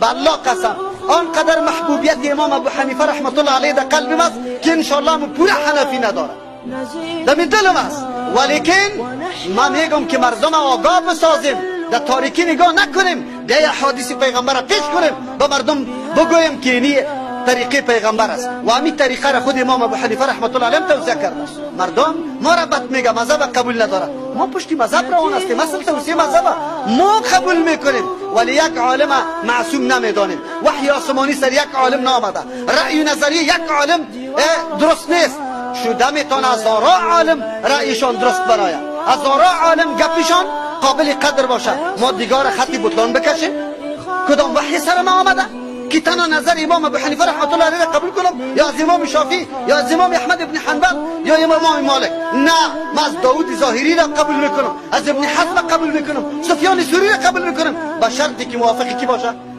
به الله قسم، آنقدر محبوبیت امام ابو حنیفه رحمت الله علیه در قلب است که انشالله من پورا حنفی ندارم در دلم است. ولیکن ما میگم که مردم آگاه بسازیم، در تاریکی نگاه نکنیم، به حدیث پیغمبر را پیش کنیم، به مردم بگوییم که اینی طریقه پیغمبر است و همین طریقه را خود امام ابو حنیفه رحمت الله علیه توصیه کرده. مردم ما را بد میگه، مذهب قبول نداره. ما پشتی مذهب روان هستیم، اصل توصیه مذهب ما قبول میکنیم، ولی یک عالم معصوم نمیدانیم. وحی آسمانی سر یک عالم نامده، رأی و نظریه یک عالم درست نیست. شده میتونه هزارا عالم رأیشان درست برایه، هزارا عالم گپشان قابل قدر باشه. ما دیگار خطی بطلان بکشیم؟ کدام وحی سر ما آمده که تنها نظر امام ابو حنیفه رحمت الله علیه قبول کنم، یا از امام شافعی، یا از امام احمد ابن حنبل، یا امام مالک؟ نه، ما از داود ظاهری را قبول میکنم، از ابن حزم قبول میکنم، سفیان ثوری را قبول میکنم، با شرطی که موافقی کی باشه.